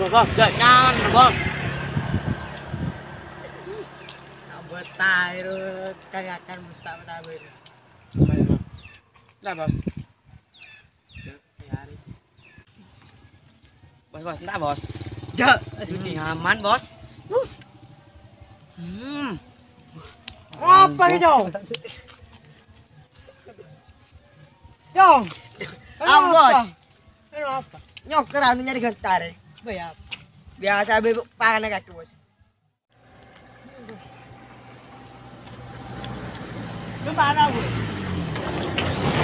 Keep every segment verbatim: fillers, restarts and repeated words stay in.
Bos, jhâ' nyaman, Bos. Nak buat tae, terus kelihatan mustahil tae. Nah, Bos. Bos, Bos, entar, Bos. Jhâ', hmm, nyaman, Bos. Uh. Hmm. Apa ini, Jong? Jong. Am, Bos. Kenapa? Nyoker anu nyari gentar. Bayar. Biasa bebek pangan kaki, Bos. Gimana, Bu?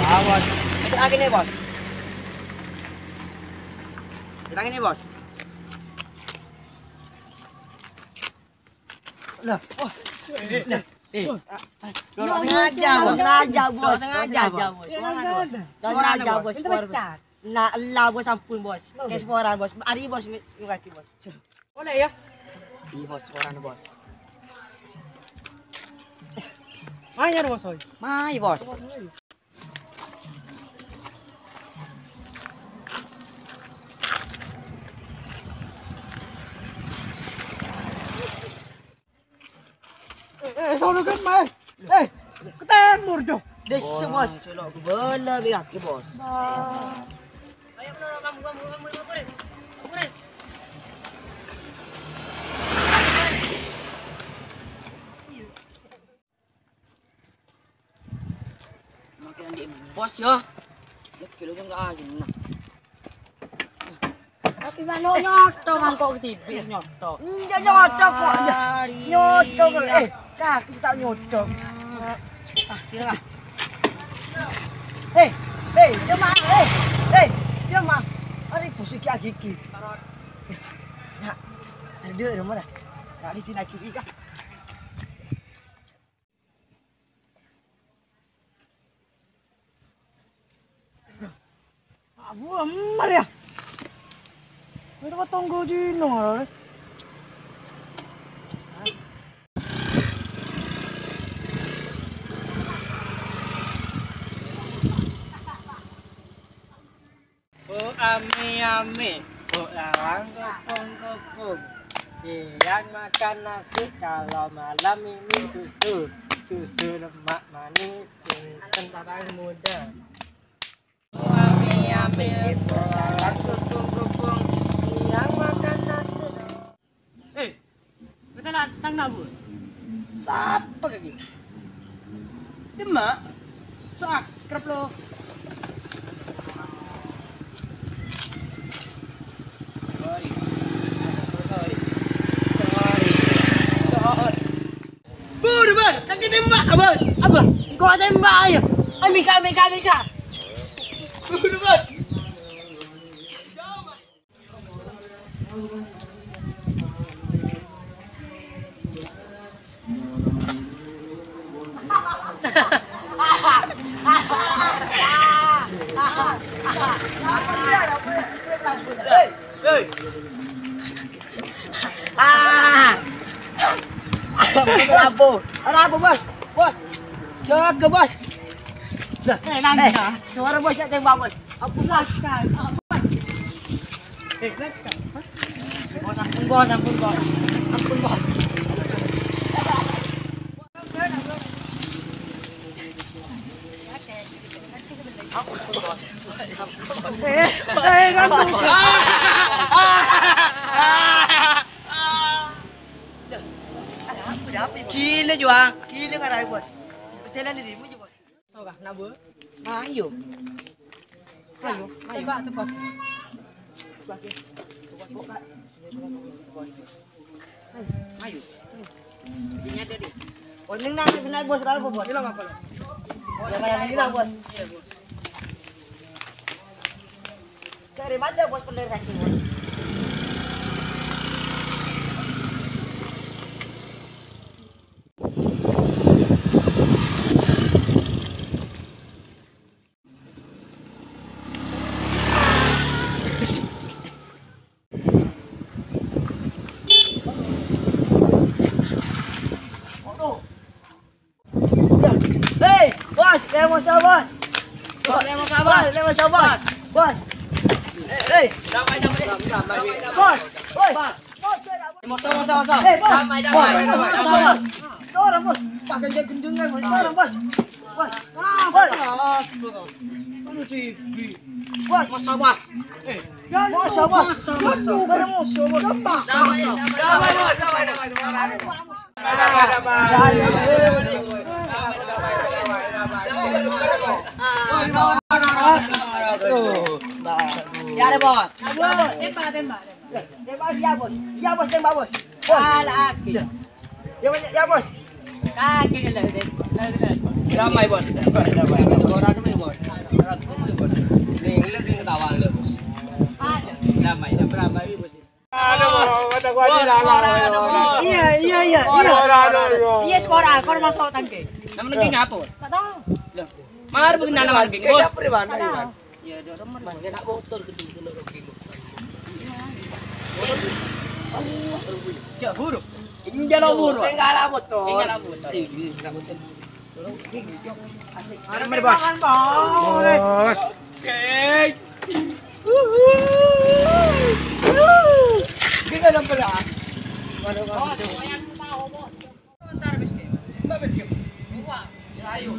Ah, Bos. Itu lagi nih, Bos. Itu lagi nih, Bos. Lah, wah. Lah, eh. Lo sengaja, Bos. Sengaja, Bos. Sengaja, Bos. Sengaja, Bos. Nah, ella, Bos, ampon, Bos. Kae saporana, Bos. Ari, Bos, mi-, nyukaki, Bos. Olle, ya? Iyâ, Bos, saporana, Bos. Mayu, Bos, oi. Mayu, Bos. Eh, eh, sono kan, Mas. Eh, ke timur, Jong. Dessa, Bos. Bos, celok ke bala, bi' aki, Bos. Nah. Ayo, kamu, kamu, kamu, kamu, kamu, kamu. Makin di Bos, ya. Ya, kilo yang nggak aja, nah. Tapi mano nyoto mangkok ketibi nyoto. Enggak nyoto kok. Iya. Nyoto kok. Eh, kaki tak nyoto. Ah, kira. Eh, eh, dia mah, eh, eh, dia mah. Ari bos iki agiki. Nak, ada dia mana? Kali tina kiri kah? Abu Amar ya. Itu kok tonggo dino. Bu ame-ame, bu lawang kopong-kopong. Siang makan nasi, kalau malam minum susu. Susu lemak manis, simpen paling muda. Bu ame-ame, bu lawang kopong-kopong. Siang makan nasi. Eh, kita datang, Nabu. Sapa lagi? Demak. So akrab lo. Sorry. Sorry. Sorry. Sorry. Buru, Bur. Kan kita tembak, Bur. Apa? Gua tembak aja. Amika, amika, amika. Buru, Bur. Ah! Rabu. Rabu, Bos. Bos. Jaga, Bos. Lah, eh, nanya. Suara Bos ya tembak, Bos. Ampun, Bos. Eh, Bos, ampun, Bos, ampun, Bos. Ampun, Bos. Ampun, Bos. Eh, eh, ampun. Ada apa, ada apa, Bos? Gila, Juang. Gila, ngarai, Bos. Jalan dirimu aja, Bos. Ora, nak, Bu? Ayo. Ayo, ayo. Tembak, tembak. Tembak, ya. Tembak, tembak. Ayo. Ini ada, deh. Oh, ini nang, benar, Bos. Kalau, Bos. Ini apa, lo? Oh, yang mana ini, Bos? Iya, Bos. Dari mana, Bos, bener kaki, Bos? Hei, Bos, lemo sa, Bos. Bos, lemo sa, Bos. Bos, lemo sa, Bos. Bos. Hei. Bos. Woi. Bos. Bos. Bos. Hei, bos. Bos. Bos. Bos. Dorong, bos. Pakai dia gendengnya, bos. Dorong, bos. Bos. Ah, bos. Bos. Masa, bos. Eh. Masa, bos. Masa, bos. Bareng musuh, bos. Masa, bos. Ya, ada, bos. Tembak, tembak, tembak. Tembak, ya, bos. Ya, bos, tembak, bos. Bos. Salah, Aki. Ya. Ya, bos, ya, bos. Kaki kena, kena, kena. Damai, bos. Damai, damai, damai. Orang dulu, bos. Orang dulu, bos. Nih, ngeliat dia ketawa, ngeliat, bos. Ada. Damai, damai. Damai, bos. Aduh, kata gua aja, bos, salah, orang ada, bos. Iya, iya, iya, iya. Orang, orang, orang. Iya, skor, skor masuk tangke. Nama lagi ngatur? Tak tahu. Loh, mar begenna nama lagi, bos. Kayak apa, Iwan? Tak tahu. Iya, ada orang. Bang, enak motor gitu, gitu, gitu. Ya, buru. Ini jalan buru. Tinggal motor. Tinggal motor. Iya, tinggal motor. Mari, mari, bos. Bos. Oke. Ini nggak ada berat. Waduh, waduh. Bos, yang mau, bos. Bentar, Rizky. Mbak, Rizky. Wah, ayo.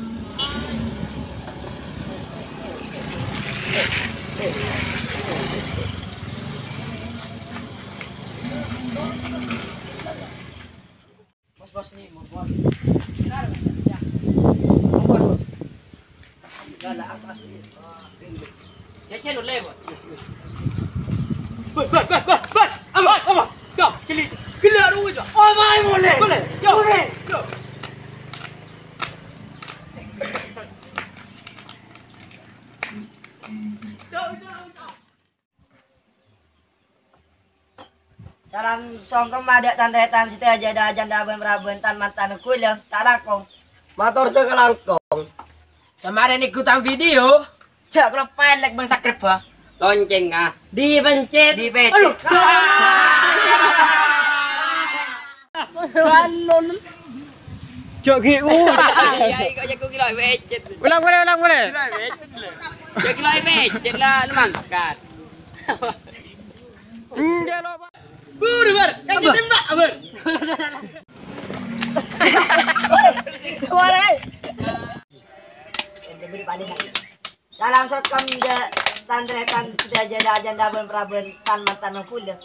Bos, bos, nih, bos, bos. Bentar, bos. Ya. Bos, bos. Cece lo lewat. Bos, bos, bos, bos, bos. Apa, apa? Yo, gila, gila, ruwet, yo. Oh, main boleh. Boleh. Yo. Boleh. Yo. Yo, yo, yo. Salam songkem adhâ' tan-tarètan sadhâjâ, dhâ-, jhândhâ bân-parabân, tan-mantan kaulâ ta' langkong. Mator sakalangkong. Samarè nèngghu tang video, jhâ' kaloppaè like bân subscribe-bhâ. Loncèngnga dipencet. Dipencet. Aduh. Balon. Jhâ' ghi' u. Iya, iya, kok jhâ' ghi' la pencet. Ulang, ulang, ulang, ulang. Jhâ' ghi' la pencet la, lu mangkat. Enggak, lo, Pak. Buru, Bar. Yang ditembak, Bar. Kemana, eh? Salam songkem adhâ' tan-tarètan sadhâjâ, dhâ-, jhândhâ bân-parabân, tan-mantan kaulâ.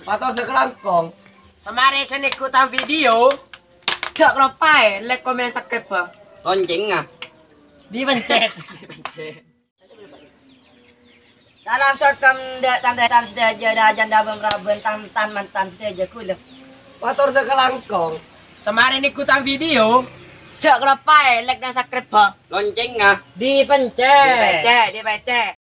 Mator sakalangkong. Samarè sè nèngghu tang video, jhâ' kaloppaè like, komen, subscribe-bhâ. Loncèngnga dipencet. Salam songkem adhâ' tan-tarètan sadhâjâ, dhâ-, jhândhâ bân-parabân, tan-, tan-mantan sadhâjâ kaulâ. Mator sakalangkong. Samarè nèngghu tang video, jhâ' kaloppaè like bân subscribe-bhâ. Loncèngnga dipencet. Dipencet, dipencet.